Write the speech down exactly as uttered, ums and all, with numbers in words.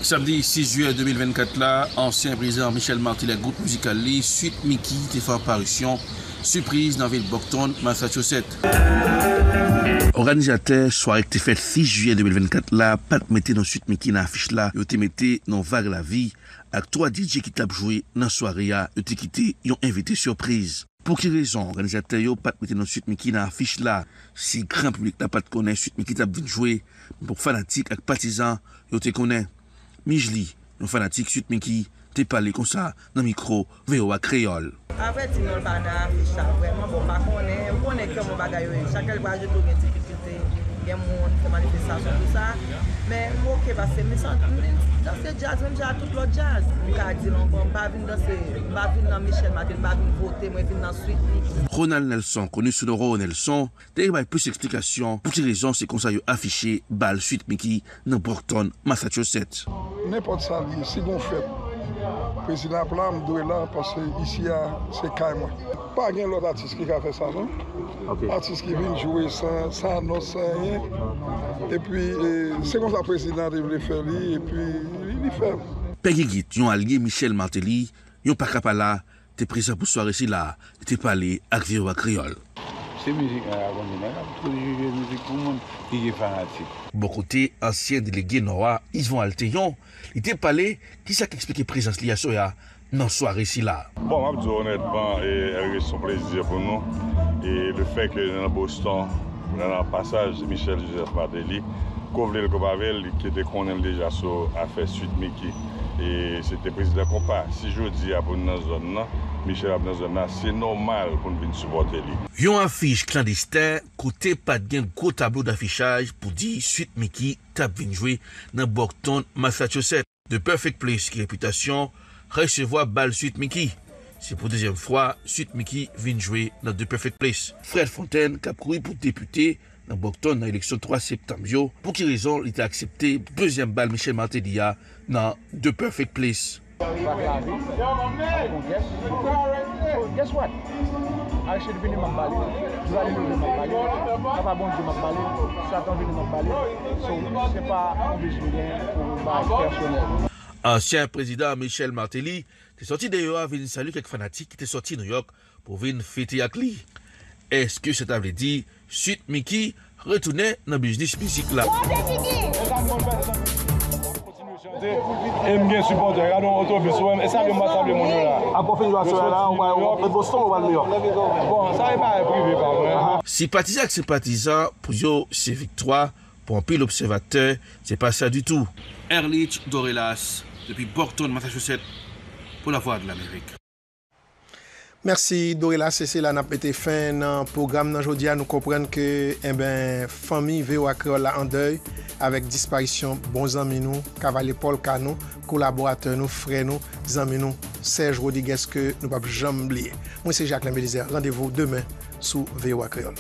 Samdi sis jiyè de mil vennkat la, ansyen prezidan Michel Martelly ak gwoup mizikal li, Sweet Micky, te fè aparisyon sipriz nan vil Brockton, Massachusetts. Òganizatè sware ki te fèt sis jiyè de mil vennkat la pa t mete non Sweet Micky nan afich la, yo te mete non Vag Lavi ak twa D J ki t ap jwe nan sware a, yo te kite yon envite sipriz. Pou ki rezon òganizatè yo pa t mete non Sweet Micky nan afich la? Si gran piblik la pa t konnen Sweet Micky t ap vin jwe, men pou fanatik ak patizan, yo te konnen. Mijly, yon fanatik Sweet Micky, te pale konsa nan mikwo V O A Kreyòl. Avrèdi non, l pa nan afich la vrèman, bon, m pa konnen, ou konnen kòman bagay yo ye, chak lè l pral jete ou gen difikilte, gen moun fè manifestasyon, tou sa. Men m oke, paske m santi m vin danse djaz menm jan ak tout lòt djaz. M ka di l ankò, m pa vin danse, m pa vin nan Michel Martelly, m pa vin vote, mwen vin nan Sweet Micky. Ronald Nelson, koni sou non Roro Nelson, te bay plis eksplikasyon pou ki rezon se konsa yo afiche bal Sweet Micky nan Brockton, Massachusetts. Nenpòt sa l ye, si gon fèt, prezidan ap la, m dwe la, paske isi a, se kay mwen. Pa gen lòt atis ki ka fè sa, non. Ok. Atis ki vin jwe san, san anons, san anyen. Epi, e, se konsa prezidan te vle fè li, epi li, li fè l. Pè Gigit, yon alye Michel Martelly, yon paka pa la, te prezan pou sware sila, li te pale ak V O A Kreyòl. Se mizik mwen rakonte, mwen ap toujou jwe mizik pou moun ki gen fanatik. Bò kote ansyen delege Nò a, Yvon Altéon, li te pale kisa k eksplike prezans li aswè a nan sware sila. Bon, m ap di w onètman, e, se yon plezi pou nou. E le fè ke nan Boston, nan pasaj Michel Joseph Martelly, ko vle l ko pa vle l, ki te konnen l deja sou afè Sweet Micky. E se te prezidan konpa. Si jodi a pou n nan zòn nan, Michel ap nan zòn nan, se nòmal pou n vin sipòte li. Yon afich klandestin kote pa t gen gwo tablo dafichaj pou di Sweet Micky t ap vin jwe nan Brockton, Massachusetts. The Perfect Place gen repitasyon resevwa bal Sweet Micky. Se pou dezyèm fwa Sweet Micky vin jwe nan The Perfect Place. Fred Fontaine, k ap kouri pou depite nan Brockton nan eleksyon twa septanm yo, pou ki rezon li te aksepte dezyèm bal Michel Martelly a nan The Perfect Place. Vag Lavi, ap gon guest. Guess what? Aristide vini, m ap ba li. Duvalier vini, m ap ba li. Papa Bondye, m ap ba li. Satan vini, m ap ba li. So, se pa yon biznis gen pou m bay pèsonèl. Ansyen prezidan Michel Martelly te sòti deyò a vin salye kèk fanatik ki te sòti Nouyòk pou vin fete ak li. Èske sa ta vle di Sweet Micky retounen nan biznis mizik la? E m gen sipòtè, gade yon otobis, ou wè m, e salye m pral salye moun yo la. Apre w fin jwe aswè a la, ou pral, ou pral Boston, ou pral Nouyòk? Bon, sa e bagay prive pa mwen. Senpatizan ak senpatizan, pou yo, se viktwa, pou anpil obsèvatè, se pa sa ditou. Erlich Dorelas, depi Brockton, Massachusetts, pou Lavwadlamerik. Mèsi, Dorelas, se la n ap mete fen nan pwogram nan jodi a. Nou konprann ke, enben, fanmi V O A Kreyòl la an dèy avèk disparisyon bon zanmi nou, kavalye pòlka nou, kolaboratè nou, frè nou, zanmi nou, Serge Rodriguez, ke nou p ap janm bliye. Mwen se Jacquelin Belizaire. Randevou demen sou V O A Kreyòl.